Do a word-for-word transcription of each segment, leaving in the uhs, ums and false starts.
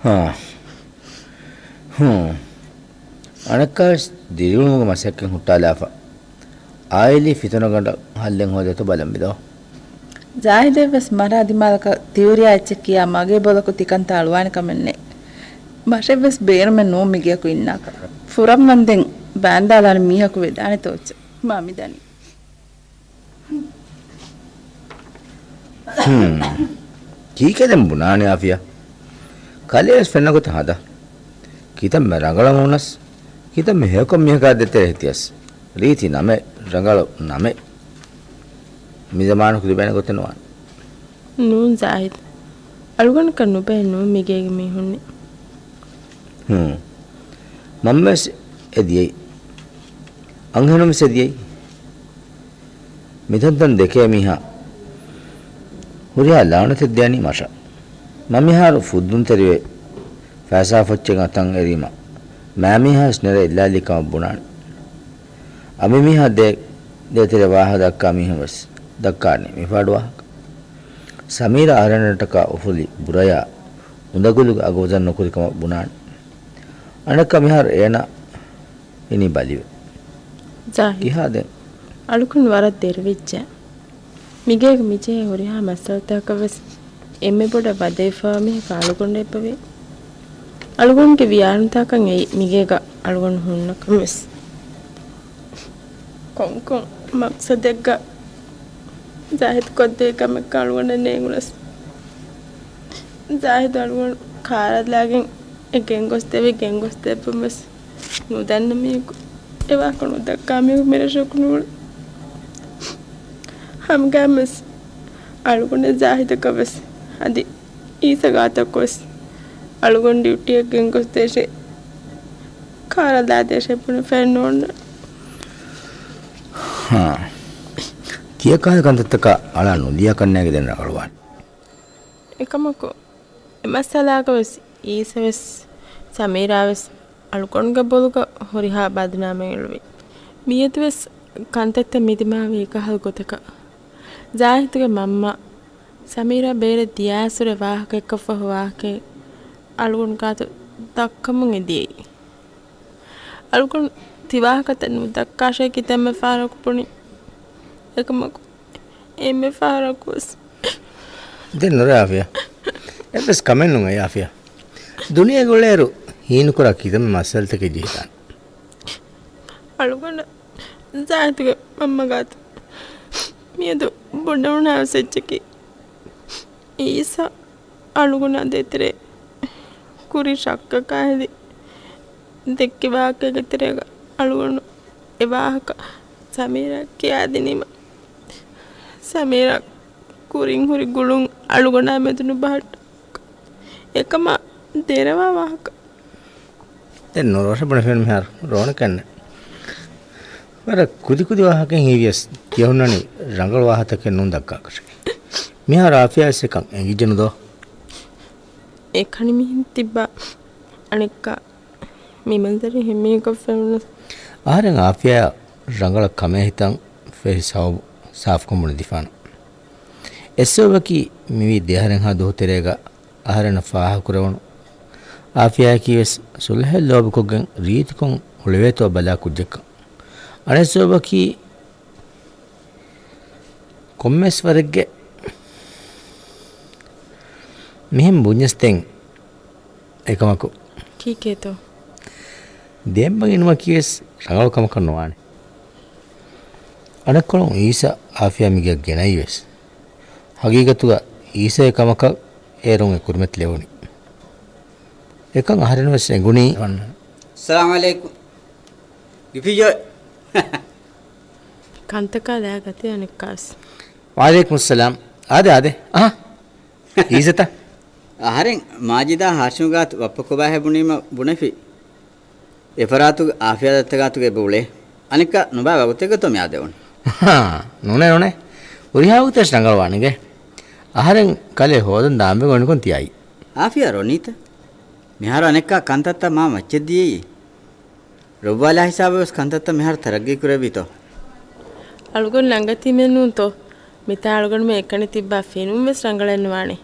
ހާ. ހޫނ. އަނެއްކާވެސް ދިރިއުޅުމުގެ މަސައްކަތް ހުއްޓާލާފަ. އާއިލީ ފިތުނަގަނޑަށް ހައްލެއް ހޯދޭތޯ ބަލަން މިދޯ. ޒާހިދެއްވެސް މަރާ ދިމާލަކަށް ތިހުރިހާ އެއްޗެއް ކިޔާ މަގޭ ބޮލަކު ތިކަންތައް އަޅުވާނެ ކަމެއް ނެތް. މަށެއްވެސް ބޭރުމެއް ނޫން މިގެއަކު އިންނާކަށް. ފުރަންވަންދެން ބާންދާލާނެ މީހަކު ވެދާނެތޯ އެއްޗެއް މާ މިދަނީ. ހުން. ކީކޭ ދެން ބުނާނީ އާފިޔާ؟ ކަލޭވެސް ފެންނަ ގޮތަށް ހަދާ. ކިތަންމެ ރަނގަޅަށް ވުނަސް، ކިތަންމެ ހެޔޮކޮށް މީހަކާ ދޭތެރޭ ހިތިޔަސް. ރީތި ނަމެއް، ރަނގަޅު ނަމެއް. މި ޒަމާނަކު ލިބޭނެ ގޮތެއް ނުވާނެ. ނޫން ޒާހިދް. އަޅުގަނޑަކަށް ނުބައެއް ނޫން މިގޭގެ މީހުންނެއް. ހޫނ. މަންމަވެސް އެ ދިޔައީ. އަންހެނުންވެސް އެ ދިޔައީ. މިތަންތަން ދެކޭ މީހާ ހުރިހާ ލައުނަތެއް ދޭނީ މަށަށް. މަ މިހާރު ފުއްދުންތެރިވެ ފައިސާ ފޮއްޗެއް އަތަށް އެރީމަ، މާމީހާވެސް ނެރެ އެއްލާލި ކަމަށް ބުނާނެ. އަނބިމީހާ ދޭ، ދޭތެރެ ވާހަކަ ދައްކާ މީހުންވެސް ދައްކާނީ މިފަހަރު ވާހަކަ. ސަމީރާ އަހަރެންނަށްޓަކާ އުފުލި ބުރަޔާ އުނދަގުލުގެ އަގު ވަޒަން ނުކުރި ކަމަށް ބުނާނެ. އަނެއްކާ މިހާރު އޭނާ އިނީ ބަލިވެ. ޒާހިދް. ކިހާ ދެން؟ އަޅުގަނޑު ވަރަށް ދެރަވެއްޖެ. މިގޭގަ މިޖެހޭ ހުރިހާ މައްސަލަތަކަށްވެސް އެންމެ ބޮޑަށް ވަދެފަވާ މީހަކު އަޅުގަނޑު އެބަވޭ. އަޅުގަނޑުގެ ވިޔާނުތަކަށް އެއީ މިގޭގަ އަޅުގަނޑު ހުންނަ ކަމެއް. ކޮންކޮން މަޤްޞަދެއްގަ ޒާހިދު ކޮށްދޭ ކަމެއްގަ އަޅުގަނޑަށް ނޭނގުނަސް، ޒާހިދު އަޅުގަނޑު ކާރަލާގެން އެ ގެންގޮސްދެވި ގެންގޮސްދެއްވުމަސް ނުދަންނަ މީހަކު އެ ވާހަކަ ނުދައްކާ މީހަކު މިރަށަކު ނޫން. ހަމަގައިމުވެސް އަޅުގަނޑެއް ޒާހިދަކަށް ވެސް އަދި އީސަ ގާތަކުވެސް އަޅުގަނޑު ޑިއުޓީއަށް ގެންގޮސްދޭށޭ، ކާރަލާދޭށޭ ބުނެފައެއް ނޯންނާނެ. ހާ. ތިޔަ ކާލެ ކަންތައްތަކާ އަޅާ ނުލިޔާ ކަންނޭނގެ ދެން ރަނގަޅުވާނެ. އެކަމަކު، އެ މައްސަލާގަވެސް އީސަވެސް، ސަމީރާވެސް އަޅުގަނޑުގެ ބޮލުގަ ހުރިހާ ބަދުނާމެއް އެޅުވި. މިއަދުވެސް ކަންތައްތައް މިދިމާވީ އެކަހަލަ ގޮތަކަށް. ޒާހިދުގެ މަންމަ ސަމީރާ ބޭރަށް ދިޔާއިރު ވާހަކަ އެއްކޮށްފަ ވާހަކައެއް އަޅުގަނޑު ގާތު ދައްކަމުން އެ ދިޔައީ. އަޅުގަނޑު ތިވާހަކަތައް ނުދައްކާށޭ ކިތަންމެ ފަހަރަކު ބުނި. އެކަމަކު އެންމެ ފަހަރަކުވެސް. ދެން ނުރެ އާފިޔާ. އެއްވެސް ކަމެއް ނޫން އައި އާފިޔާ. ދުނިޔޭގަ އުޅޭއިރު ހީނުކުރާ ކިތަންމެ މައްސަލަތަކެއް ޖެހިދާނެ. އަޅުގަނޑަށް ޒާހިދުގެ މަންމަ ގާތު މިއަދު ބުނެވުނާވެސް އެއްޗަކީ، އީސަ އަޅުގަނޑާ ދޭތެރޭ ކުރިން ޝައްކަކާ ހެދި ދެއްކި ވާހަކައިގެ ތެރޭގަ އަޅުގަނޑު އެ ވާހަކަ ސަމީރާ ކިޔާދިނީމަ، ސަމީރާ ކުރިން ހުރި ގުޅުން އަޅުގަނޑާ މެދު ނުބަހައްޓާ. އެކަމާ ދެރަވާ ވާހަކަ. ދެން ނުރޯށެ ބުނެފިން މިހާރު ރޯނެކެއްނެއް. ވަރަށް ކުދިކުދި ވާހަކައެއް ހީވިޔަސް ތިޔަ ހުންނަނީ ރަނގަޅު ވާހަތަކެއް ނޫން ދައްކާކަށެއް. މިހާރު އާފިޔާވެސް އެކަން އެނގިއްޖެ ނުދޯ؟ އެކަނި މިހެން ތިއްބާ އަނެއްކާ މި މަންޒަރު ހިމޭގޮށް ފެނުނު. އަހަރެން އާފިޔާ ރަނގަޅަށް ކަމޭ ހިތަން ފެހި ސަބަބު ސާފުކޮށް ބުނެދިފާނަ. އެއްސަބަބަކީ މިވީ ދެއަހަރެއްހާ ދުވަހު ތެރޭގަ އަހަރެންނަށް ފާހަގަކުރެވުނު އާފިޔާއަކީވެސް ސުލްހެއް ލޯބިކޮށްގެން ރީތިކޮށް އުޅެވޭތޯ ބަލާ ކުއްޖެއްކަން. އަނެއް ސަބަބަކީ ކޮންމެސް ވަރެއްގެ މިހެން ބުންޏަސް ދެން އެކަމަކު. ކީކޭތޯ؟ ދޭންބަ ގިނުމަކީވެސް ރަނގަޅު ކަމަކަށް ނުވާނެ. އަނެއްކޮޅުން އީސަ އާފިޔާ މިގެއަށް ގެނައީވެސް. ހަގީގަތުގަ އީސަ އެ ކަމަކަށް އޭރުން އެ ކުރިމަތި ލެވުނީ. އެކަން އަހަރެންވެސް އެނގުނީ. ސަލާމް ޢަލައިކުމް. ގިފިއްޔޮއެ. ކަންތަކާ ލާ ގަތި އަނެއްކާސް. ވަޢަލައިކުމުއްސަލާމް. އާދެ، އާދެ. އަހަ. އީސަތަ؟ އަހަރެން މާޖިދާ ހާޝިމް ގާތު ބައްޕަ ކޮބާހޭ ބުނީމަ ބުނެފި. އެފަރާތުގެ އާފިޔާ ދައްތަ ގާތުގަ އެބަ އުޅޭ. އަނެއްކާ ނުބާ ވަގުތެއްގަތޯ މިއާދެވުނީ؟ ހާ، ނޫނޭ، ނޫނޭ. ހުރިހާ ވަގުތެއް ރަނގަޅުވާނެގެ. އަހަރެން ކަލޭ ހޯދަން ދާންވެގެން އޮނިކޮން ތިއާއި. އާފިޔާ ރޮނީތަ؟ މިހާރު އަނެއްކާ ކަންތައްތައް މާ މައްޗަށް ދިޔައީ. ރޮއްވާލާ ހިސާބަށް ވެސް ކަންތައްތައް މިހާރު ތަރައްގީ ކުރެއްވީތޯ؟ އަޅުގަނޑު ނަންގަތީމެއްނޫންތޯ؟ މިތާ އަޅުގަނޑުމެން އެކަނި ތިއްބާ ފެނުން ވެސް ރަނގަޅެއް ނުވާނެ.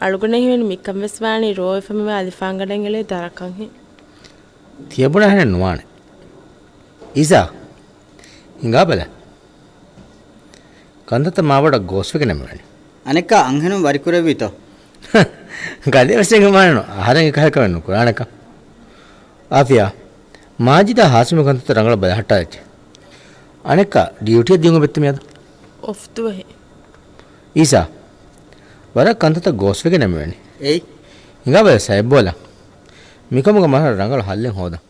އަޅުގަނޑަށް ހީވަނީ މިކަން ވެސް ވާނީ ރޯވެފަ މިވާ އަލިފާންގަނޑަށް އެޅޭ ދަރަކަށް ހެން. ތިޔަބުނާ ހެނެއް ނުވާނެ. އީސާ، ހިނގާބަލަ. ކަންތައްތައް މާބޮޑަށް ގޯސްވެގެން ނަމެވެނި. އަނެއްކާ އަންހެނުން ވަރިކުރެއްވީތޯ؟ ކަލޭ ވެސް އެނގިވާނެނު. އަހަރެން އެކަހަލަ ކަމެއް ނުކުރާނެކަން. އާފިޔާ، މާޖިދާ ހާސިމު ކަންތައްތައް ރަނގަޅަށް ބަލަހައްޓާލައްޗޭ. އަނެއްކާ ޑިއުޓީއަށް ދިޔުން އޮބެއްތަ މިއަދު؟ އޮފް ދުވަހެއް. އީސާ، ވަރަށް ކަންތައްތައް ގޯސްވެގެން ނަމެވެނި. އެއީ. ހިނގާބަލަ ސައެއްބޯލަ. މިކަމުގެ މަރުހަލަ ރަނގަޅު ހައްލެއް ހޯދަން.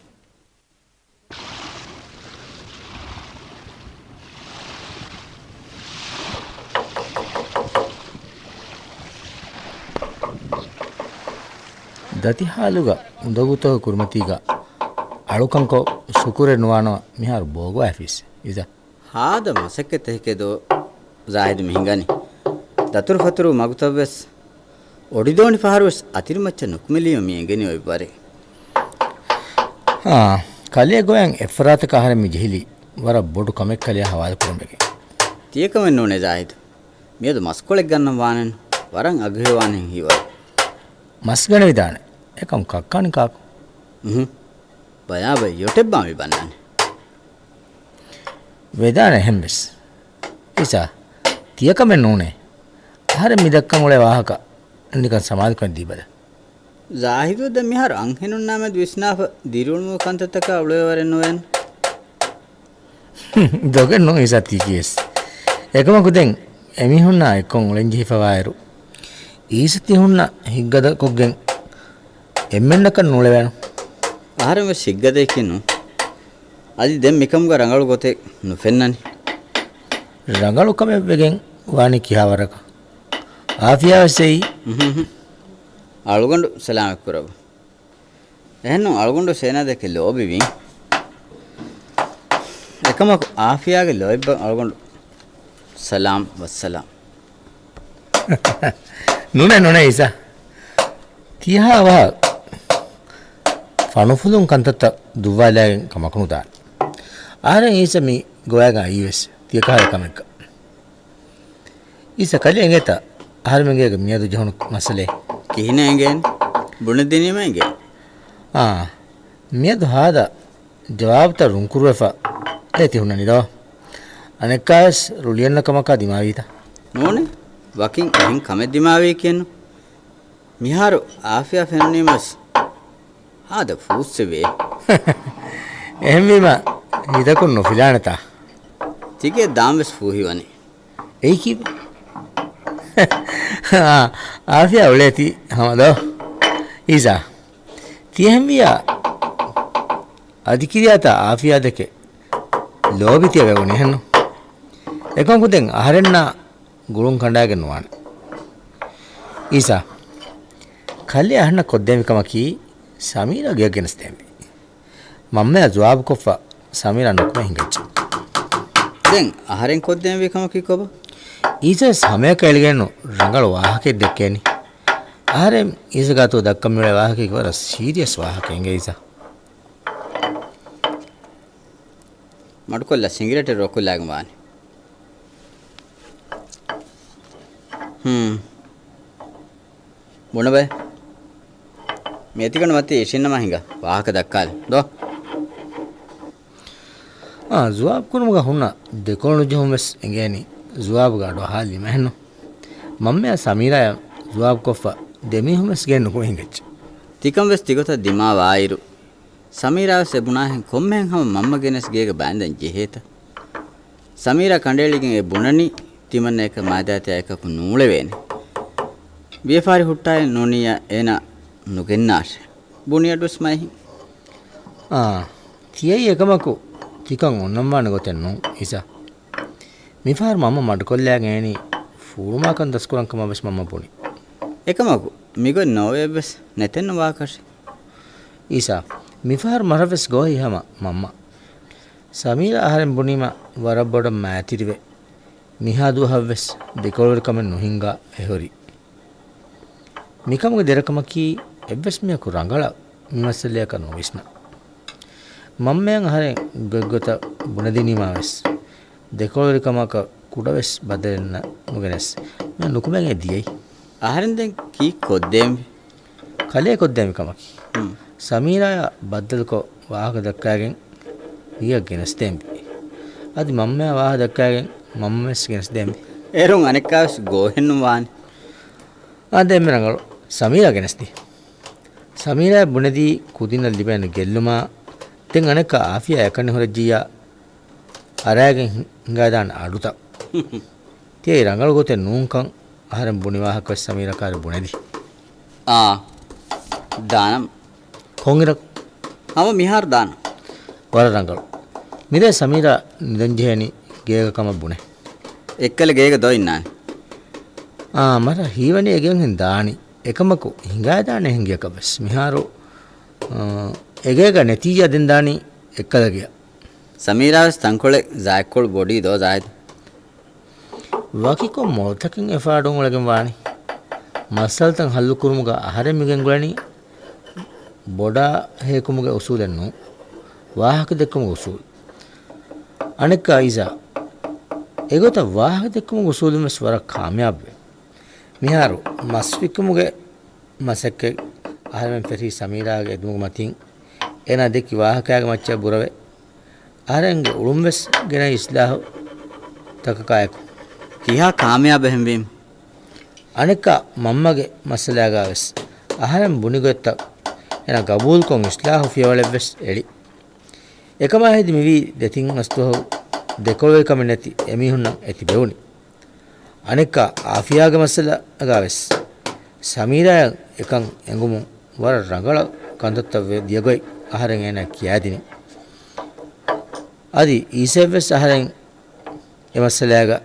ދަތިހާލުގަ އުނދަގޫތަކުގެ ކުރިމަތީގަ އަޅުކަންކޮށް ޝުކުރެއް ނުވާނަމަ މިހާރު ބޯގޮވާފީސް އިޒާ. ހާދަ މަސައްކަތްތަކެކޭ ދޯ ޒާހިދު މި ހިނގަނީ. ދަތުރުފަތުރު މަގުތައްވެސް އޮޑިދޯނި ފަހަރުވެސް އަތިރިމައްޗަށް ނުކުމެލީމަ މި އެނގެނީ އޮތްވަރެއް. އާ، ކަލޭ ގޮޔަށް އެއްފަރާތަކަށް އަހަރެން މި ޖެހިލީ ވަރަށް ބޮޑު ކަމެއް ކަލެއާ ހަވާލުކުރުމެގެން. ތިޔަކަމެއް ނޫނޭ ޒާހިދު. މިއަދު މަސްކޮޅެއް ގަންނަން ވާނެން. ވަރަށް އަގުހެވާނެ ހީވަރު. މަސް ގަނެވިދާނެ. އެކަމް ކައްކާނީ ކާކު؟ އުހު. ބަޔާބައި ޔޮޓެއްބާ މި ބަންނަނީ. ވެދާނެ އެހެންވެސް. އީސާ، ތިޔަކަމެއް ނޫނޭ. އަހަރެން މި ދައްކަން އުޅޭ ވާހަކަ ނިކަން ސަމާލުކޮށް ދީބަލަ. ޒާހިދު ދެން މިހާރު އަންހެނުންނާމެދު ވިސްނާފަ ދިރިއުޅުމުގެ ކަންތައްތަކާ އުޅޭވަރެއް ނުވޭނެ. ދޮގެއް ނޫން އީސާ ތީކީވެސް. އެކަމަކު ދެން އެމީހުންނާ އެއްކޮށް އުޅެންޖެހިފަވާއިރު، އީސަ ތިހުންނަށް ހިތްގަދަކޮށްގެން އެންމެންނަކަށް ނޫޅެވޭނު. އަހަރެން ވެސް ހިތްގަދަޔަކީ ނޫން. އަދި ދެން މިކަމުގަ ރަނގަޅު ގޮތެއް ނުފެންނަނީ. ރަނގަޅު ކަމެއް ވެގެން ވާނީ ކިހާވަރަކަށް؟ އާފިޔާ ވެސް އެއީ. އުހު. އަޅުގަނޑު ސަލާމަތް ކުރައްވަ. އެހެންނު އަޅުގަނޑު ސޭނާ ދެކެ ލޯބިވީ. އެކަމަކު އާފިޔާގެ ލޯތްބަށް އަޅުގަނޑު ސަލާމް ވައްސަލާމް. ނޫނޭ، ނޫނޭ އީސާ. ތިހާ ވަހަށް ފަނުފުލުން ކަންތައްތައް ދުއްވާލައިގެން ކަމަކު ނުދާނެ. އަހަރެން އީސަ މި ގޮވައިގަ އައީވެސް ތިޔަކަހަލަ ކަމެއްގަ. އީސަ ކަލޭ އެނގޭތަ؟ އަހަރެމެންގޭގަ މިއަދު ޖެހުނު މައްސަލައެއް. ކިހިނެއް އެނގޭނެ؟ ބުނެދިނީމަ އެނގޭ. އާ، މިއަދު ހާދަ ޖަވާބުތައް ރުންކުރުވެފަ އޭތި ހުންނަނީ ދޯ. އަނެއްކާވެސް ރުޅިއަންނަ ކަމަކާ ދިމާވީތަ؟ ނޫނޭ، ވަކިން އެހެން ކަމެއް ދިމާވީކީއެއްނު. މިހާރު އާފިޔާ ފެނުނީމަސް ހާދަ ފޫއްސެވޭ. އެހެންވީމަ ހިތަކުން ނުފިލާނެތާ؟ ތިގެ ދާންވެސް ފޫހިވަނީ. އެއީ ކީއްވެ؟ އާ، އާފިޔާ އުޅޭތީ ހަމަ ދޯ. އީސާ، ތި އެހެންވިއްޔާ އަދި ކިރިޔާތާ އާފިޔާ ދެކެ ލޯބި ތިޔަ ވެވުނީ ހެންނު؟ އެކަމަކު ދެން އަހަރެންނާ ގުޅުން ކަނޑާގެން ނުވާނެ. އީސާ، ކަލޭ އަހަންނަށް ކޮށްދޭންވި ކަމަކީ ސަމީރާ ގެޔަށް ގެނެސްދޭންވީ. މަންމަޔާ ޖުވާބުކޮށްފަ ސަމީރާ ނުކުމެ ހިނގައްޖެ. ދެން އަހަރެން ކޮށްދޭންވީ ކަމަކީ ކޮބާ؟ އީސާ ސަމޭކަ އެޅިގެންނު ރަނގަޅު ވާހަކައެއް ދެއްކޭނީ. އަހަރެން އީސަ ގާތު ދައްކަން މިއުޅޭ ވާހަކައަކީ ވަރަށް ސީރިއަސް ވާހަކަ އިނގޭ އީސާ. މަޑުކޮށްލާ ސިނގިރޭޓެއް ރޯކޮށްލާގެން ވާނެ. ހުން. ބުނަބައި. މޭތިގަނޑު މަތީ އިށިންނަމާ ހިނގާ. ވާހަކަ ދައްކާލި. ދޯ. އާ، ޖުވާބު ކުރުމުގަ ހުންނަ ދެކޮޅު ނުޖެހުން ވެސް އެނގޭނީ. ޖުވާބުގަ އަޑު އަހާލީމަ ހެންނު. މަންމަޔާ ސަމީރާޔަށް ޖުވާބުކޮށްފަ ދެމީހުން ވެސް ގެން ނުކުމެ ހިނގައްޖެ. ތިކަން ވެސް ތިގޮތަށް ދިމާވާއިރު، ސަމީރާ ވެސް އެ ބުނާހެން ކޮންމެހެން ހަމަ މަންމަ ގެނެސް ގޭގަ ބައިންދަން ޖެހޭތަ؟ ސަމީރާ ކަނޑައެޅިގެން އެ ބުނަނީ ތިމަންނަޔަކަށް މާދާތައް އެކަކު ނޫޅެވޭނެ. ވިޔަފާރި ހުއްޓާއެއް ނޫނިއްޔާ އޭނާ ނުގެންނާށޭ. ބުނި އަޑުވެސް މައިހިން. އާ، ތިޔައީ އެކަމަކު ތިކަން އޮންނަންވާނެ ގޮތެއް ނޫން އީސާ. މިފަހަރު މަންމަ މަޑުކޮށްލާގެން އެނީ ފޫޅުމާކަން ދަސްކުރަން ކަމަށް ވެސް މަންމަ ބުނި. އެކަމަކު މިގޮތް ނޯވެއެއްވެސް ނެތެއްނު ވާކަށެއް. އީސާ، މިފަހަރު މަށަށްވެސް ގޮވައި ހަމަ މަންމަ. ސަމީރާ އަހަރެން ބުނީމަ ވަރަށް ބޮޑަށް މާތިރިވެ، މިހާ ދުވަހަށްވެސް ދެކޮޅުވެރިކަމެއް ނުހިނގާ އެހުރީ. މިކަމުގެ ދެރަކަމަކީ އެއްވެސް މީހަކު ރަނގަޅަށް މި މައްސަލަޔަކަށް ނުވިސްނާ. މަންމަޔަށް އަހަރެން ގޮތްގޮތަށް ބުނެދިނީމާވެސް، ދެކޮޅުވެރިކަމަކަށް ކުޑަވެސް ބަދަލެއް ނުގެނެސް މި ނުކުމެގެން ދިޔައީ. އަހަރެން ދެން ކީއް ކޮށްދޭންވީ؟ ކަލޭ ކޮށްދޭންވީ ކަމަކީ. ހުން. ސަމީރާއާ ބައްދަލުކޮށް ވާހަކަ ދައްކާގެން ވީއަށް ގެނެސްދޭންވީ. އަދި މަންމައާ ވާހަކަ ދައްކާގެން މަންމަވެސް ގެނެސްދޭންވީ. އޭރުން އަނެއްކާވެސް ގޯހެއްނު ވާނެ. އާ، ދެން އެންމެ ރަނގަޅު. ސަމީރާ ގެނެސްދީ. ސަމީރާއަށް ބުނެދީ ކުދިންނަށް ލިބޭނެ ގެއްލުމާ، ދެން އަނެއްކާ އާފިޔާ އެކަނި ހުރެއްޖިއްޔާ، އަރާގެން ހި-، ހިނގާދާނެ އަޑުތައް. ތިޔައީ ރަނގަޅު ގޮތެއް ނޫންކަން އަހަރެން ބުނި ވާހަކަވެސް ސަމީރާ ކާރި ބުނެދީ. އާ، ދާނަން. ކޮންއިރަކު؟ ހަމަ މިހާރު ދާނަން. ވަރަށް ރަނގަޅު. މިރޭ ސަމީރާ ނިދަންޖެހޭނީ ގޭގަ ކަމަށް ބުނެ. އެއްކަލަ ގޭގަ ދޯ އިންނާނެ. އާ، މަރާ ހީވަނީ އެގެއަށް ހެން ދާނީ. އެކަމަކު ހިނގާދާނެ އެހެން ގެޔަކަށްވެސް. މިހާރު، އާ، އެގޭގަ ނެތިއްޔާ ދެން ދާނީ އެއްކަލަ ގެޔަށް. ސަމީރާވެސް ތަންކޮޅެއް ޒާތްކޮޅު ބޮޑީ ދޯ ޒާހިދު؟ ވަކިކޮށް މޮޅުތަކެއް އެފާޑުން އުޅެގެން ވާނީ. މައްސަލަތައް ހައްލުކުރުމުގަ އަހަރެން މިގެންގުޅެނީ ބޮޑާ ހޭކުމުގެ އުސޫލެއް ނޫން. ވާހަކަ ދެއްކުމުގެ އުސޫލު. އަނެއްކާ އީޒާ، އެގޮތަށް ވާހަކަ ދެއްކުމުގެ އުސޫލުން ވެސް ވަރަށް ކާމިޔާބުވޭ. މިހާރު މަސް ވިކުމުގެ މަސައްކަތް އަހަރެމެން ފެށީ ސަމީރާގެ އެދުމުގެ މަތިން އޭނާ ދެއްކި ވާހަކައިގެ މައްޗަށް ބުރަވެ، އަހަރެންގެ އުޅުން ވެސް ގެނައި އިސްލާހުތަކަކާއެކު. ކިހާ ކާމިޔާބެއް ހެންވީމަ؟ އަނެއްކާ މަންމަގެ މައްސަލާގާ ވެސް އަހަރެން ބުނި ގޮތްތައް އޭނާ ގަބޫލުކޮށް އިސްލާހު ފިޔަވަޅެއް ވެސް އެޅި. އެކަމާ ހެދި މިވީ ދެތިން އަސްދުވަހު ދެކޮޅުވެރިކަމެއް ނެތި އެމީހުންނަށް އެ ތިބެވުނީ. އަނެއްކާ އާފިޔާގެ މައްސަލަގާ ވެސް ސަމީރާއަށް އެކަން އެނގުމުން ވަރަށް ރަނގަޅަށް ކަންތައްތައް ވެ ދިޔަގޮތް އަހަރެން އޭނާ ކިޔާދިނީ. އަދި އީސައަށް ވެސް އަހަރެން އެ މައްސަލާގަ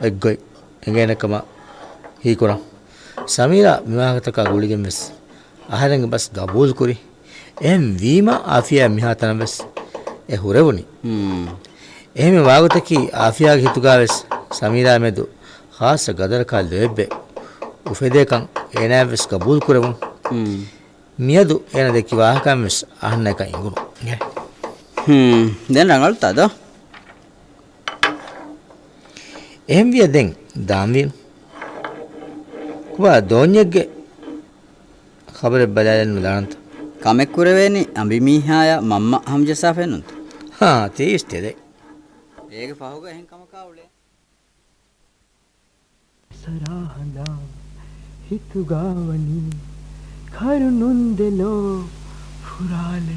އެއްގޮތް އެނގޭނެ ކަމަށް ހީކުރަން. ސަމީރާ މިވާހަކަތަކާ ގުޅިގެން ވެސް އަހަރެންގެ ބަސް ގަބޫލުކުރި. އެހެން ވީމަ އާފިޔާ މިހާތަނަށް ވެސް އެ ހުރެވުނީ. ހުން. އެހެން ވާގޮތަކީ އާފިޔާގެ ހިތުގާ ވެސް ސަމީރާ މެދު ޚާއްޞަ ގަދަރަކާ ލޯތްބެއް އުފެދޭކަން އޭނާއަށް ވެސް ގަބޫލު ކުރެވުން. ހުން. މިއަދު އޭނަ ދެއްކި ވާހަކައިން ވެސް އަހަންނަށް އެކަން އެނގުނު. ހުން. ދެން ރަނގަޅުތާ ދޯ؟ އެހެންވިޔަ ދެން ދާންވީނު. ކޮބާ ދޯންޏެއްގެ ޚަބަރެއް ބަލާލަން ނުލާނަންތަ؟ ކަމެއް ކުރެވޭނީ އަނބިމީހާޔާ މަންމަ ހަމަޖައްސާފައެއް ނޫންތަ؟ ހާ، ތީ އިސް ތެދެއް. އޭގެ ފަހުގަ އެހެން ކަމަކާ އުޅޭ. އަސަރާ ހަނދާން ހިތުގާވަނީ ކަރުނުން ދެލޯ ފުރާލަނީ.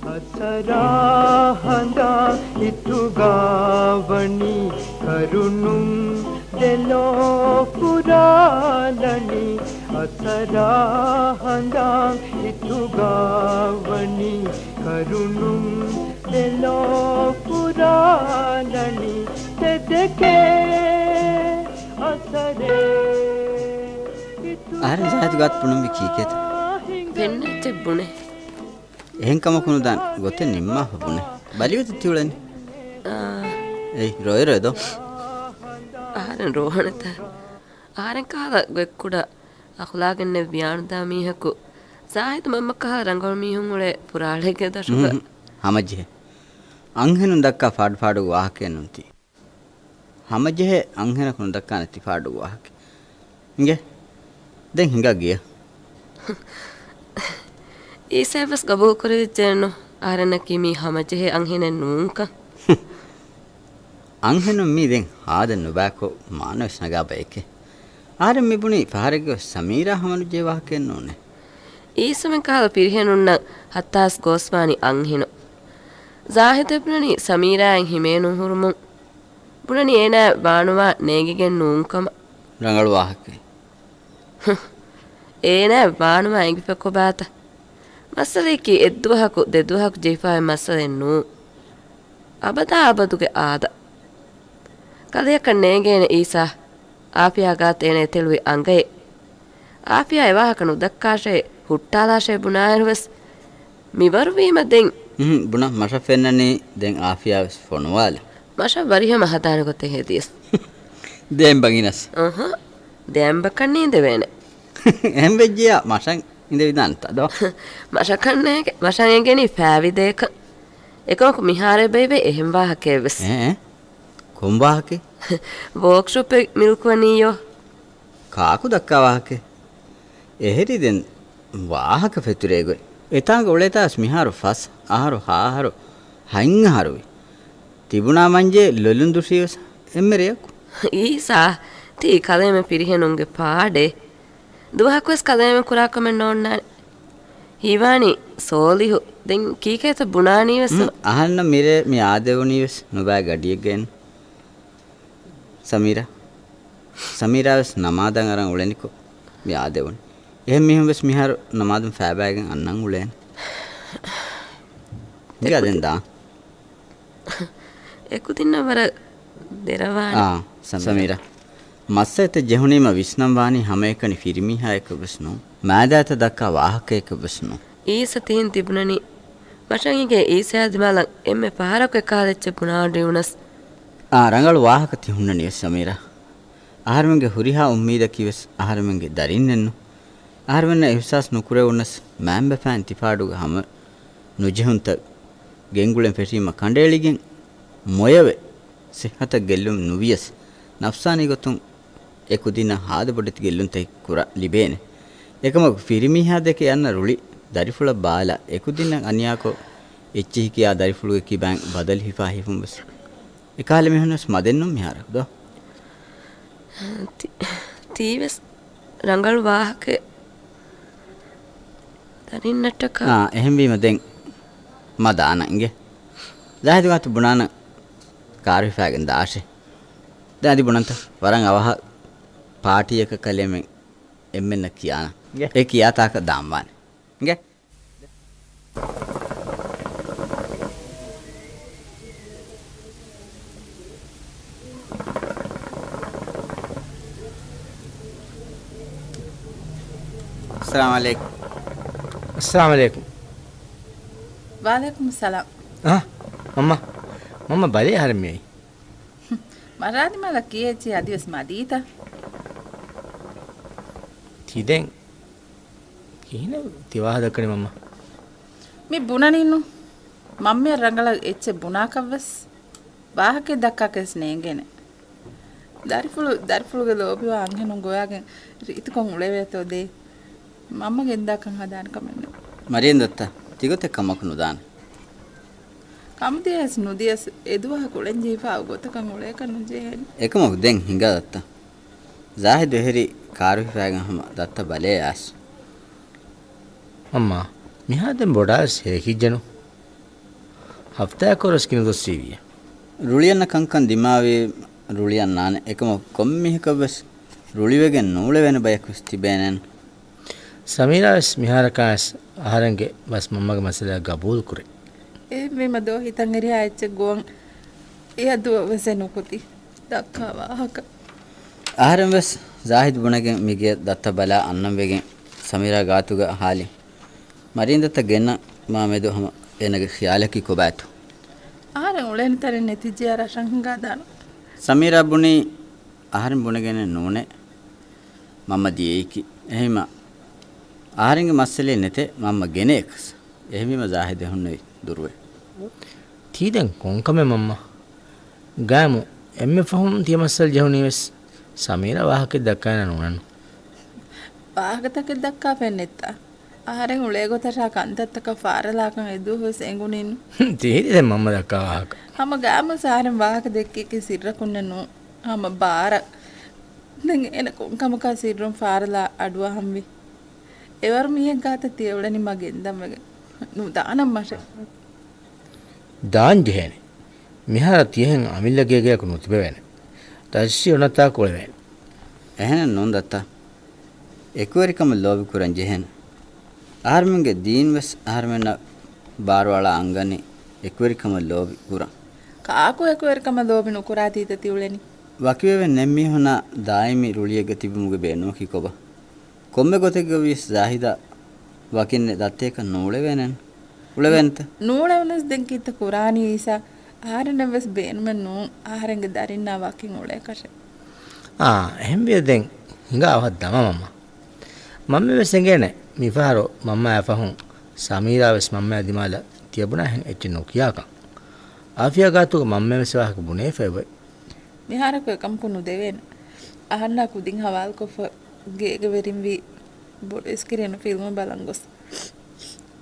އަސަރާ ހަނދާން ހިތުގާވަނީ ކަރުނުން ދެލޯ ފުރާލަނީ. އަސަރާ ހަނދާން ހިތުގާވަނީ ކަރުނުން ދެލޯ ފުރާލަނީ. ތެދެކޭ އަސަރޭ ހިތުގާ އަހަރެން ޒާހިދު ގާތު ބުނަންވީ ކީކޭތަ؟ ހިނގާ. ފެންނައްޗެއް ބުނެ. އެހެން ކަމަކު ނުދާން ގޮތެއް ނިންމާފަ ބުނެ. ބަލިވެތި ތިއުޅެނީ. އާ. އެއް، ރޮއެ ރޮއެ ދޯ. އަހަރެން ރޯހަނެތަ؟ އަހަރެން ކަހަލަ ގޮތްކުޑަ އަޚުލާގެއްނެތް ވިޔާނުދާ މީހަކު ޒާހިދު މަންމަ ކަހަލަ ރަނގަޅު މީހުން އުޅޭ ފުރާޅޭގެ ދަށުގަ. ހުން، ހުން. ހަމަޖެހޭ. އަންހެނުން ދައްކާ ފާޑު ފާޑުގެ ވާހަކައެއް ނޫންތީ. ހަމަޖެހޭ އަންހެނަކު ނުދައްކާ ނެތި ފާޑުގެ ވާހަކަ. އިނގޭ. ދެން ހިނގާ ގެޔަށް. އީސައަށް ވެސް ގަބޫލު ކުރެވިއްޖެއެއްނު އަހަރެންނަކީ މީ ހަމަޖެހޭ އަންހެނެއް ނޫންކަން. އަންހެނުން މީ ދެން ހާދަ ނުބައިކޮށް މާނަވެސް ނަގާ ބަޔެކޭ. އަހަރެން މިބުނީ ފަހަރެއްގަ ސަމީރާ ހަމަނުޖެހޭ ވާހަކައެއް ނޫނޭ. އީސަމެން ކަހަލަ ފިރިހެނުންނަށް ހައްތާސް ގޯސްވާނީ އަންހެނުން. ޒާހިދެއް ބުނަނީ ސަމީރާއަށް ހިމޭނުން ހުރުމުން. ބުނަނީ އޭނާއަށް ވާނުވާ ނޭނގިގެން ނޫންކަމަށް. ރަނގަޅު ވާހަކައެއް. ހު. އޭނާއަށް ވާނުވާ އެނގިފަ ކޮބާތަ؟ މައްސަލައަކީ އެއްދުވަހަކު ދެދުވަހަކު ޖެހިފައި މައްސަލައެއް ނޫން. އަބަދާ އަބަދުގެ އާދަ. ކަލެއަކަށް ނޭނގޭނެ އީސާ އާފިޔާ ގާތަށް އޭނަ އެތެޅުވި އަނގައެއް. އާފިޔާ އެވާހަކަ ނުދައްކާށޭ، ހުއްޓާލާށޭ ބުނާއިރުވެސް މިވަރުވީމަ ދެން. ހުން، ބުނަ މަށަށް ފެންނަނީ ދެން އާފިޔާވެސް ފޮނުވާލަ. މަށަށް ވަރިހަމަ ހަދާނެ ގޮތެއް ހެދިޔަސް. ދެ އެނބަ ގިނަސް. އަހަ، ދެ އެނބަކަށް ނީނދެވޭނެ. އެހެން ވެއްޖިޔާ މަށަށް އިނދެވިދާނެތަ ދޯ؟ މަށަކަށް ނޭގެ، މަށަށް އެނގެނީ ފައިވި ދޭކަށް. އެކަމަކު މިހާރު އެބައިވޭ އެހެން ވާހަކައެއްވެސް. އެ، އެ. ކޮން ވާހަކައެއް؟ ވޯކްޝޮޕެއް މިލްކުވަނީޔޯ. ކާކު ދައްކާ ވާހަކައެއް؟ އެހެރީ ދެން ވާހަކަ ފެތުރޭގޮތް. އެތާނގަ އުޅޭތާސް މިހާރު ފަސް އަހަރު، ހަ އަހަރު، ހަތް އަހަރުވި. ތިބުނާ މަންޖޭ ލޮލުން ދުށީވެސް އެންމެ ރެޔަކު. އީސާ، ތީ ކަލޭމެ ފިރިހެނުންގެ ޕާޑޭ. ދުވަހަކުވެސް ކަލޭމެ ކުރާ ކަމެއް ނޯންނާނެ. ހީވާނީ ސޯލިހު. ދެން ކީކޭތަ ބުނާނީވެސް؟ އުން، އަހަންނަށް މިރޭ މި އާދެވުނީވެސް ނުބައި ގަޑިއެއްގައެއްނު. ސަމީރާ. ސަމީރާވެސް ނަމާދަށް އަރަން އުޅެނިކޮށް މި އާދެވުނީ. އެހެން މީހުންވެސް މިހާރު ނަމާދުން ފައިބައިގެން އަންނަން އުޅޭނެ. އިނގޭ ދެން ދާން. އެކުދިންނަށް ވަރަށް ދެރަވާނެ. އާ، ސަމީރާ. ސަމީރާ. މައްސަލަތައް ޖެހުނީމަ ވިސްނަން ވާނީ ހަމައެކަނި ފިރިމީހާއެކަށްވެސް ނޫން. މާދާތައް ދައްކާ ވާހަކައެކަށްވެސް ނޫން. އީސަ ތިހިން ތިބުނަނީ. މަށަށް އިނގޭ އީސަޔާ ދިމާލަށް އެންމެ ފަހަރަކު އެކަހަލަ އެއްޗެއް ބުނާ އޮޑި ވުނަސް. އާ، ރަނގަޅު ވާހަކަ ތި ހުންނަނީވެސް ސަމީރާ. އަހަރެމެންގެ ހުރިހާ އުއްމީދަކީވެސް އަހަރެމެންގެ ދަރިންނެއްނު. އަހަރެމެންނަށް އިހުސާސް ނުކުރެވުނަސް މައިންބަފައިން ތިފާޑުގަ ހަމަ ނުޖެހުންތައް ގެންގުޅެން ފެށީމަ ކަނޑައެޅިގެން މޮޔަވެ، ސިއްހަތަށް ގެއްލުން ނުވިޔަސް، ނަފްސާނީ ގޮތުން އެ ކުދިންނަށް ހާދަ ބޮޑެތި ގެއްލުންތަކެއް ކުރަން ލިބޭނެ. އެކަމަކު ފިރިމީހާ ދެކެ އަންނަ ރުޅި ދަރިފުޅަށް ބާލާ، އެ ކުދިންނަށް އަނިޔާކޮށް، އެއްޗެހި ކިޔާ ދަރިފުޅުގެ ކިބައިން ބަދަލު ހިފާ ހިފުން ވެސް އެކަހަލަ މީހުން ވެސް މަދެއްނު މިހާރަކު ދޯ؟ ތި-، ތީވެސް ރަނގަޅު ވާހަކައެއް ދަރިންނަށްޓަކާ. އާ، އެހެންވީމަ ދެން މަ ދާނަން އިނގޭ. ޒާހިދު ގާތު ބުނާނަން ކާރު ހިފާގެން ދާށޭ. ދެން އަދި ބުނަންތަ؟ ވަރަށް އަވަހަށް ޕާޓީއަކަށް ކަލޭމެން އެންމެންނަށް ކިޔާނަން. އެ ކިޔާ ތާކަށް ދާންވާނެ. އިނގޭ. އައްސަލާމު ޢަލައިކުމް. އައްސަލާމު ޢަލައިކުމް. ވަޢަލައިކުމުއްސަލާމް. އާ، މަންމަ. މަންމަ ބަލޭ އަހަރެން މިއައީ. މަށާ ދިމާލަށް ކިޔެއްޗި އަދިވެސް މަދީތަ؟ ތި ދެން ކިހިނެއް ތި ވާހަކަ ދައްކަނީ މަންމަ؟ މި ބުނަނީނު. މަންމައަށް ރަނގަޅަށް އެއްޗެއް ބުނާކަށްވެސް ވާހަކައެއް ދައްކާކަށް ނޭނގޭނެ. ދަރިފުޅު، ދަރިފުޅުގެ ލޯބިވާ އަންހެނުން ގޮވާގެން ރީތިކޮށް އުޅެވޭތޯ ދޭ. މަންމަގެ އިންދާކަން ހަދާނެ ކަމެއް ނެތް. މަރިޔަން ދައްތަ، ތިގޮތެއް ކަމަކު ނުދާނެ. ކަމުދިޔަސް ނުދިޔަސް އެދުވަހަކު އުޅެންޖެހިފައި ގޮތަކަށް އުޅޭކަށް ނުޖެހޭނެ. އެކަމަކު ދެން ހިނގާ ދައްތަ. ޒާހިދު އެހެރީ ކާރު ހިފާގެން ހަމަ ދައްތަ ބަލައި އައިސް. މަންމާ، މިހާ ދެން ބޮޑާވެސް ހޭކިއްޖެނު. ހަފްތާއަކަށް ވަރަސް ގިނަ ދުވަސް ވީވިޔަ. ރުޅިއަންނަ ކަންކަން ދިމާވީ، ރުޅިއަންނާނެ. އެކަމަކު ކޮންމެ މީހަކަށްވެސް ރުޅިވެގެން ނޫޅެވޭނެ ބަޔަކުވެސް ތިބޭނެން. ސަމީރާވެސް މިހާރަކާވެސް އަހަރެންގެ ބަސް މަންމަގެ މައްސަލައަށް ގަބޫލުކުރޭ. އެހެންވީމަ ދޯ ހިތަށް އެރިހާ އެއްޗެއް ގޮވަން އެއަށް ދުވަހުވެސް ނުކުތީ ދައްކާ ވާހަކަ. އަހަރެންވެސް ޒާހިދު ބުނެގެން މިގެ ދައްތަ ބަލާ އަންނަން ވެގެން ސަމީރާ ގާތުގަ ހާލި. މަރިޔަން ދައްތަ ގެންނަ މާ މެދު ހަމަ އޭނަގެ ޚިޔާލަކީ ކޮބާތޯ؟ އަހަރެން އުޅޭނެ ތަނެއް ނެތިއްޖެޔާ ރަށަށް ހިނގާ ދާނަން. ސަމީރާ ބުނީ އަހަރެން ބުނެގެނެއް ނޫނޭ މަންމަ ދިޔައީކީ. އެހެންވީމަ އަހަރެންގެ މައްސަލައެއް ނެތޭ މަންމަ ގެނައޭކަސް. އެހެންވީމަ ޒާހިދު ހުންނެވި ދުރުވެ. ތީ ދެން ކޮންކަމެއް މަންމަ؟ ގާމު އެންމެ ފަހުން ތިޔަ މައްސަލަ ޖެހުނީވެސް ސަމީރާ ވާހަކައެއް ދައްކާނެ ނޫނަން. ވާހަކަތަކެއް ދައްކާފައެއް ނެތްތާ؟ އަހަރެން އުޅޭ ގޮތަށާ ކަންތައްތަކަށް ފާރަލާކަން އެދުވަހުވެސް އެނގުނީނު. ތިހިރި ދެން މަންމަ ދައްކާ ވާހަކަ. ހަމަ ގާމުސް އަހަރެން ވާހަކަ ދެއްކީކީ ސިއްރަކުންނެއް ނޫން. ހަމަ ބާރަށް. ދެން އޭނަ ކޮންކަމަކާ ސިއްރުން ފާރަލާ އަޑުއަހަންވީ. އެވަރު މީހެއް ގާތަށް ތިޔަ އުޅެނީމަ ގެންދަން ވެގެން. ނުދާނަން މަށެއް. ދާން ޖެހޭނެ. މިހާރަށް ތިޔަހެން އަމިއްލަ ގޭގެއަކު ނުތިބެވޭނެ. ރަޖިސްޓްރީ އޮނަތާކު އުޅެވޭނެ. އެހެނެއް ނޫން ދައްތަ. އެކުވެރިކަމަށް ލޯބި ކުރަން ޖެހޭނެ. އަހަރެމެންގެ ދީން ވެސް އަހަރެމެންނަށް ބާރުއަޅާ އަންގަނީ އެކުވެރިކަމަށް ލޯބި ކުރަން. ކާކު އެކުވެރިކަމަށް ލޯބި ނުކުރާތީތަ ތި އުޅެނީ؟ ވަކިވެވެން ނެތް މީހުންނާ ދާއިމީ ރުޅިއެއްގަ ތިބުމުގެ ބޭނުމަކީ ކޮބާ؟ ކޮންމެ ގޮތެއްގަ ވިޔަސް ޒާހިދާ ވަކިންނެއް ދައްތައަކަށް ނޫޅެވޭނެން. އުޅެވޭނެތަ؟ ނޫޅެވުނަސް ދެން ކީއްތަ ކުރާނީ އީސާ؟ އަހަރެންނަށް ވެސް ބޭނުމެއް ނޫން އަހަރެންގެ ދަރިންނާ ވަކިން އުޅޭކަށެއް. އާ، އެހެންވިޔަ ދެން ހިނގާ އަވަހަށް ދަމާ މަންމަ. މަންމަ ވެސް އެނގޭނެ މިފަހަރު މަންމައާ ފަހުން ސަމީރާ ވެސް މަންމައާ ދިމާލަށް ތިޔަބުނާހެން އެއްޗެއް ނުކިޔާކަން. އާފިޔާ ގާތުގަ މަންމަ ވެސް ވާހަކަ ބުނެފައި އޮތް. މިހާރަކު އެކަމަކު ނުދެވޭނެ. އަހަންނާ ކުދިން ހަވާލުކޮށްފަ ގޭގެ ވެރިން ވީ ބޮޑު އިސްކިރީނު ފިލްމު ބަލަން ގޮސް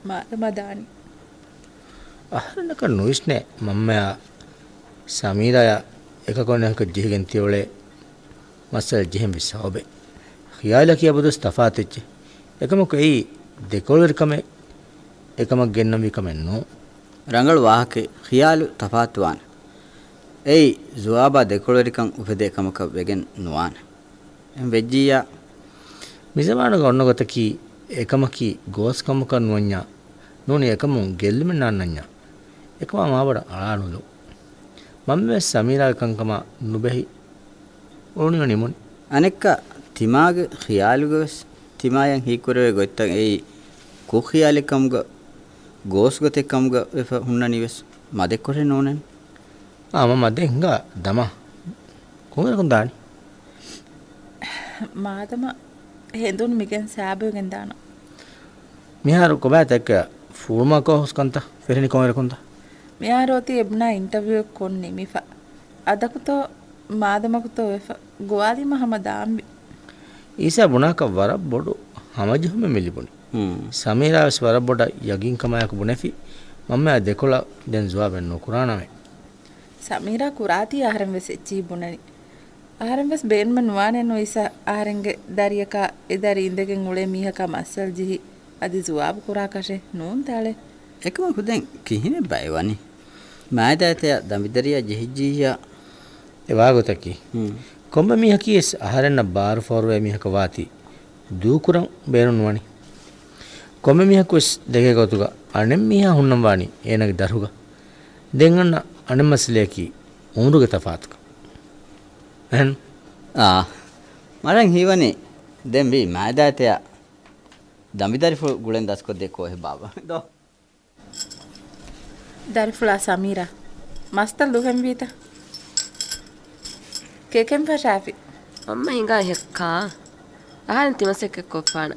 މާދަމާ ދާނީ. އަހަރެންނަކަށް ނުވިސްނޭ މަންމަޔާ ސަމީރާޔާ އެކަކު އަނެކަކަށް ޖެހިގެން ތިއުޅޭ މައްސަލަ ޖެހެން ވި ސަބަބެއް. ޚިޔާލަކީ އަބަދުވެސް ތަފާތު އެއްޗެއް. އެކަމަކު އެއީ ދެކޮޅުވެރިކަމެއް އެކަމަށް ގެންނަންވީ ކަމެއް ނޫން. ރަނގަޅު ވާހަކައެއް. ޚިޔާލު ތަފާތުވާނެ. އެއީ ޒުވާބާ ދެކޮޅުވެރިކަން އުފެދޭ ކަމަކަށް ވެގެން ނުވާނެ. އެހެން ވެއްޖިއްޔާ، މިޒަމާނުގަ އޮންނަ ގޮތަކީ އެކަމަކީ ގޯސް ކަމަކަށް ނުވަންޏާ، ނޫނީ އެކަމުން ގެއްލުމެއް ނާންނަންޏާ، އެކަމާ މާބޮޑަށް އަޅާނުލު. މަންމަވެސް ސަމީރާގެ ކަންކަމާ ނުބެހި އުޅުނިއު ނިމުނީ. އަނެއްކާ ތިމާގެ ޚިޔާލުގަވެސް ތިމާޔަށް ހީކުރެވޭ ގޮތްތައް އެއީ ކުށް ޚިޔާލެއް ކަމުގަ، ގޯސް ގޮތެއް ކަމުގަ ވެފަ ހުންނަނީވެސް މަދެއްކޮށެއް ނޫނޭ. އާ، މަ މަދެއް ހިނގާ ދަމާ. ކޮންއިރަކުން ދާނީ؟ މާދަމާ ހެނދުން މިގެން ސާބުވެގެން ދާނަން. މިހާރު ކޮބާތަކެއް ފޫޅުމާ ކޯހުސް ކަންތައް ފެށެނީ ކޮންއިރަކުންތަ؟ މިހާރު އޮތީ އެބުނާ އިންޓަވިއުއެއް ކޮށް ނިމިފަ. އަދަކުތޯ މާދަމަކުތޯ ވެފަ ގޮވާލީމަ ހަމަ ދާންވީ. އީސާ ބުނާކަށް ވަރަށް ބޮޑު ހަމަޖެހުމެއް މި ލިބުނީ. ހުން. ސަމީރާވެސް ވަރަށް ބޮޑަށް ޔަގީންކަމާއެކު ބުނެފި، މަންމަޔާ ދެކޮޅަށް ދެން ޒުވާބެއް ނުކުރާނަމޭ. ސަމީރާ ކުރާތީ އަހަރެން ވެސް އެއްޗިހި ބުނަނީ. އަހަރެން ވެސް ބޭނުމެއް ނުވާނެ ނުވިސް އަހަރެންގެ ދަރިއަކާ އެ ދަރި އިނދެގެން އުޅޭ މީހަކާ މައްސަލަ ޖެހި އަދި ޒުވާބު ކުރާކަށެއް ނޫންތާޅޭ. އެކަމަކު ދެން ކިހިނެއްބާ އެ ވަނީ؟ މާތް ދާއިތަޔަށް ދަނބިދަރިއަށް ޖެހިއްޖިއްޔާ. އެ ވާގޮތަކީ، ހުން. ކޮންމެ މީހަކީ ވެސް އަހަރެންނަށް ބާރު ފޯރުވޭ މީހަކަށް ވާތީ ދޫކުރަން ބޭނުން ނުވަނީ. ކޮންމެ މީހަކު ވެސް ދެކޭ ގޮތުގަ އަނެއް މީހާ ހުންނަން ވާނީ އޭނާގެ ދަށުގަ. ދެން އަންނަ އަނެއް މައްސަލަޔަކީ އުމުރުގެ ތަފާތުކަން. އެހެން؟ އާ، މަރަން ހީވަނީ ދެން ވީ މާތް ދާއިތަޔަށް ދަނބިދަރިފުޅު ގުޅެން ދަސްކޮށްދޭ ކޯހެއް ބާބާ. ދޯ. ދަރިފުޅާ ސަމީރާ، މަސްތައް ލުހެންވީތަ؟ ކެކެން ފަށާފި. އަންމަ ހިނގާ ހެއްކާ؟ އަހަރެން ތިމަސައްކަތް ކޮށްފާނަ.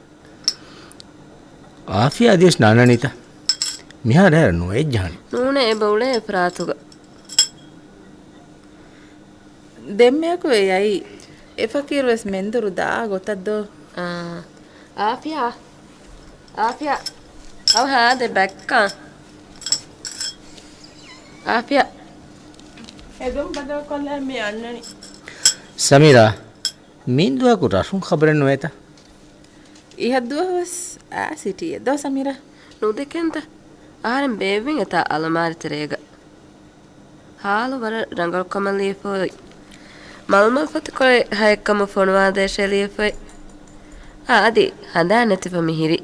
އާފިޔާ އަދިވެސް ނާންނަނީތަ؟ މިހާރު އޭރު ނުވެއްޖާނެ. ނޫނޭ، އެބަ އުޅޭ އެފަރާތުގަ. ދެންމެއަކު އެ އައީ. އެ ފަޤީރު ވެސް މެންދުރު ދާ ގޮތަށް ދޯ؟ އާ. އާފިޔާ. އާފިޔާ. އަވަހަށް އާދޭ ބައްކަން. އާފިޔާ. ހެދުން ބަދަލުކޮށްލާ މި އަންނަނީ. ސަމީރާ، މިއިން ދުވަހަކު ރަށުން ޚަބަރެއް ނުވޭތަ؟ އިހަށް ދުވަހު ވެސް އާ ސިޓީއެއް ދޯ ސަމީރާ؟ ނުދެކެންތަ؟ އަހަރެން ބޭއްވިން އެތާ އަލަމާރި ތެރޭގަ. ހާލު ވަރަށް ރަނގަޅު ކަމަށް ލިޔެފައޮތް. މަލުމަލްފަތިކޮޅެއް ހައެއްކަމަށް ފޮނުވާދޭށޭ ލިޔެފައޮތް. އާ، އަދި ހަނދާން ނެތިފަ މިހިރީ.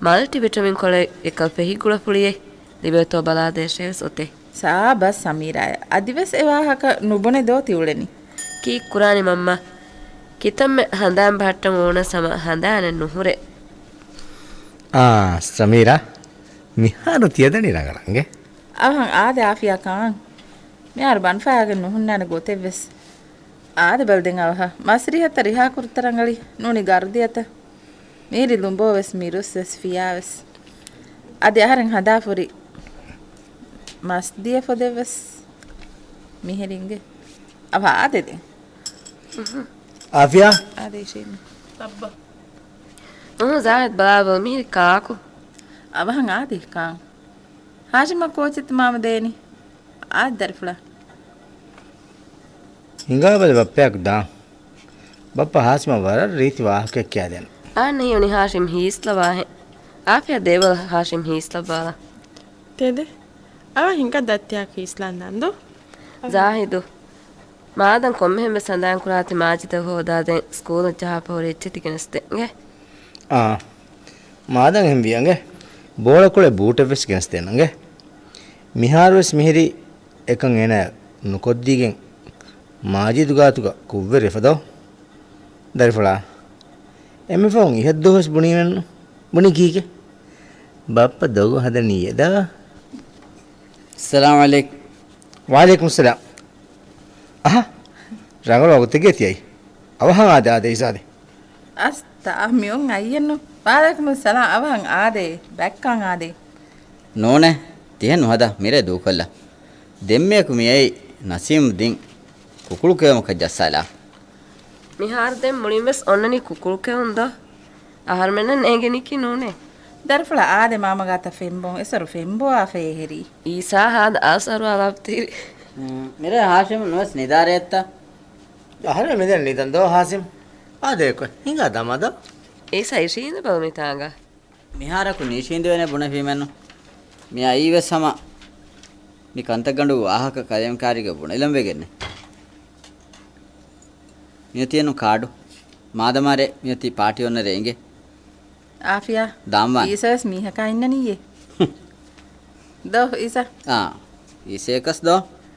މަލްޓިވިޓަމިން ކޮޅެއް އެކަލް ފެހިގުޅަފުޅިއެއް ލިބޭތޯ ބަލާދޭށޭ ވެސް އޮތޭ. ސާބަސް ސަމީރާޔަށް. އަދިވެސް އެ ވާހަކަ ނުބުނެ ދޯ ތިއުޅެނީ؟ ކީއްކުރާނީ މަންމާ؟ ކިތަންމެ ހަނދާން ބަހައްޓަން އޯނަސް ހަމަ ހަނދާނެއް ނުހުރޭ. އާ، ސަމީރާ، މިހާރު ތިޔަދަނީ ރަނގަޅަށް އިނގޭ. އަވަހަށް އާދޭ އާފިޔާ ކާން. މިހާރު ބަނޑުފައިގެން ނުހުންނާނެ ގޮތެއްވެސް. އާދެ ބަލަ ދެން އަވަހަށް. މަސްރިހަތަށް ރިހާކުރުތަ ރަނގަޅީ؟ ނޫނީ ގަރުދިޔަތަ؟ މިހިރީ ލުނބޯވެސް މިރުސްވެސް ފިޔާވެސް. އަދި އަހަރެން ހަނދާފުރި މަސްދިޔަ ފޮދެއްވެސް މިހިރީ އިނގޭ. އަވަހަށް އާދޭ ދެން. އާފިޔާ. އާދޭ ޝީމް. އައްބަ. އުނހު، ޒާހިދް ބަލާބަލަ މިހިރީ ކާކު؟ އަވަހަށް އާދޭ ކާން. ހާޝިމަށް ކޯޗެއްތަ މާމަ ދޭނީ؟ އާދެ ދަރިފުޅާ. ހިނގާބަލަ ބައްޕަޔަކު ދާން. ބައްޕަ ހާޝިމަށް ވަރަށް ރީތި ވާހަކައެއް ކިޔާދޭނަން. އާން ހީވަނީ ހާޝިމް ހީސްލަވާހެން. އާފިޔާ ދޭބަލަ ހާޝިމް ހީސްލައްވާލަން. ތެދެ. އަވަ ހިނގާ ދައްތިއާ ހީސްލަން ދާން ދޯ؟ ޒާހިދު. މާދަން ކޮންމެހެން ވެސް ހަނދާން ކުރާތި މާޖިދަށް ހޯދާދޭން ސްކޫލަށް ޖަހާފަ ހުރި އެއްޗެއް ތި ގެނެސްދޭން އިނގޭ. އާ. މާދަން އެހެން ވިޔަނގެ ބޯޅަކޮޅެއް ބޫޓެއް ވެސް ގެނެސްދޭނަނގެ. މިހާރު ވެސް މިހިރީ އެކަން އޭނާ ނުކޮށްދީގެން މާޖިދު ގާތުގަ ކުށްވެރިވެފަ ދޯ. ދަރިފުޅާ. އެންމެ ފަހުން އިހަށްދުވަހުވެސް ބުނީމެއްނު. ބުނީ ކީކޭ؟ ބައްޕަ ދޮގު ހަދަނީ އެދާ. އައްސަލާމު ޢަލައިކުމް. ވަޢަލައިކުމުއްސަލާމް. އަހަ، ރަނގަޅު ވަގުތެއްގަ ތިއައީ. އަވަހަށް އާދޭ، އާދޭ އިސާދޭ. އަސްތާ، މިއޮން އައްޔަންނު. ވަޢަލައިކުމުއްސަލާމް، އަވަހަށް އާދޭ. ބައްކަން އާދޭ. ނޫނޭ، ތިހެން ނުހަދާ، މިރޭ ދޫކޮށްލާ. ދެންމެއަކު މިއައީ ނަސީމް ދިން. ކުކުޅު ކެއުމަކަށް ޖައްސާލާ. މިހާރު ދެން މުޅިން ވެސް އޮންނަނީ ކުކުޅު ކެއުން ދޯ؟ އަހަރުމެންނަށް ނޭނގެނީކީ ނޫނޭ. ދަރިފުޅަށް އާދެ މާމަ ގާތަށް ފެންބޯން. އެސޮރު ފެންބޯ އާފަ އެހެރީ. އީސާ ހާދަ އަސަރު އަލަބްތީރި. މިރޭ ހާޝިމް ނުވެސް ނިދާރޭތަ؟ އަހަރެން މިދެން ނިދަން ދޯ ހާޝިމް؟ އާދޭކޮ ހިނގާ ދަމާ ދޯ. އީސާ އިށީނދެ ބަލު މިތާނގަ. މިހާރަކު ނީށީނދެވޭނެ ބުނެފީމެއްނު. މި އައީ ވެސް ހަމަ މި ކަންތައްގަނޑު ވާހަކަ ކަލޭމެން ކާރީގަ ބުނެލަން ވެގެންނެ. މިއޮތީއެއްނު ކާޑު. މާދަމާރޭ މިއޮތީ ޕާޓީ އޮންނަ ރޭނގެ. އާފިޔާ. ދާންވާން. އީސަވެސް މީހަކާ އިންނަނީއޭ. ދޯ އީސާ. އާ. އީސައަކަސް ދޯ.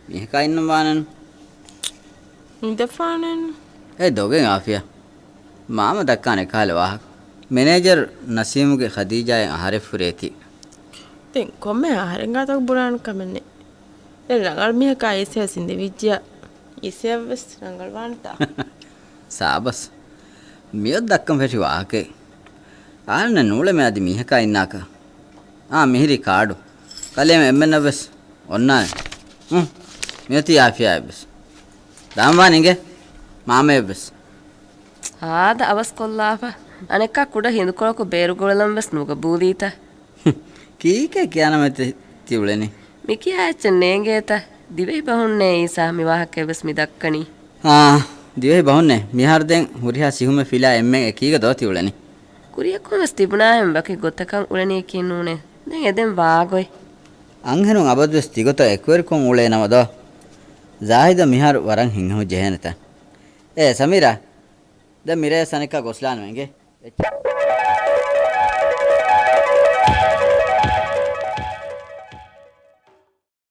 މީހަކާ އިންނަން ވާނެން. އިނދެފާނެން. އޭ ދޮގެއް އާފިޔާ. މާމަ ދައްކާނެ ކަހަލަ ވާހަކަ. މެނޭޖަރު ނަސީމުގެ ޚަދީޖާއަށް އަހަރެއް ފުރޭތީ. ދެން ކޮންމެ އަހަރެން ގާތަކު ބުނާނެ ކަމެއް ނެތް. ދެން ރަނގަޅު މީހަކާ އީސައަށް އިނދެވިއްޖިއްޔާ އީސައަށްވެސް ރަނގަޅުވާނެތާ؟ ސާބަސް. މިއޮތް ދައްކަން ފެށި ވާހަކައެއް. އަހަރެންނަށް ނޫޅެމޭ އަދި މީހަކާ އިންނާކަށް. އާ މިހިރީ ކާޑު. ކަލޭމެން އެންމެންނަށްވެސް އޮންނާނެ. ހުން. މިއޮތީ އާފިޔާއެއްވެސް. ދާންވާން އިނގޭ. މާމައެއްވެސް. ހާދަ އަވަސްކޮށްލާފަ. އަނެއްކާ ކުޑަ ހިނދުކޮޅަކު ބޭރުގުޅެލަން ވެސް ނުގަބޫލީތަ؟ ކީކޭ ކިޔާނަމޭ ތި އުޅެނީ؟ މިކިޔާ އެއްޗެއް ނޭނގޭތަ؟ ދިވެހި ބަހުންނޭ އީސާ މި ވާހަކައެއްވެސް މި ދައްކަނީ. އާ، ދިވެހި ބަހުންނޭ. މިހާރު ދެން ހުރިހާ ސިހުމެއް ފިލާ އެންމެން އެކީގަ ދޯ ތި އުޅެނީ؟ ކުރިއަކުން ވެސް ތިބުނާހެން ވަކި ގޮތަކަށް އުޅެނީކީ ނޫނޭ. ދެން އެދެން ވާގޮތް. އަންހެނުން އަބަދުވެސް ތިގޮތަށް އެކުވެރިކޮށް އުޅޭނަމަ ދޯ؟ ޒާހިދަށް މިހާރު ވަރަށް ހިތްހަމަ ޖެހޭނެތަ؟ އޭ ސަމީރާ، ދެން މިރޭ ސަނެއްކާ ގޮސްލާނަމޭ އިނގޭ. އެއްޗެއް.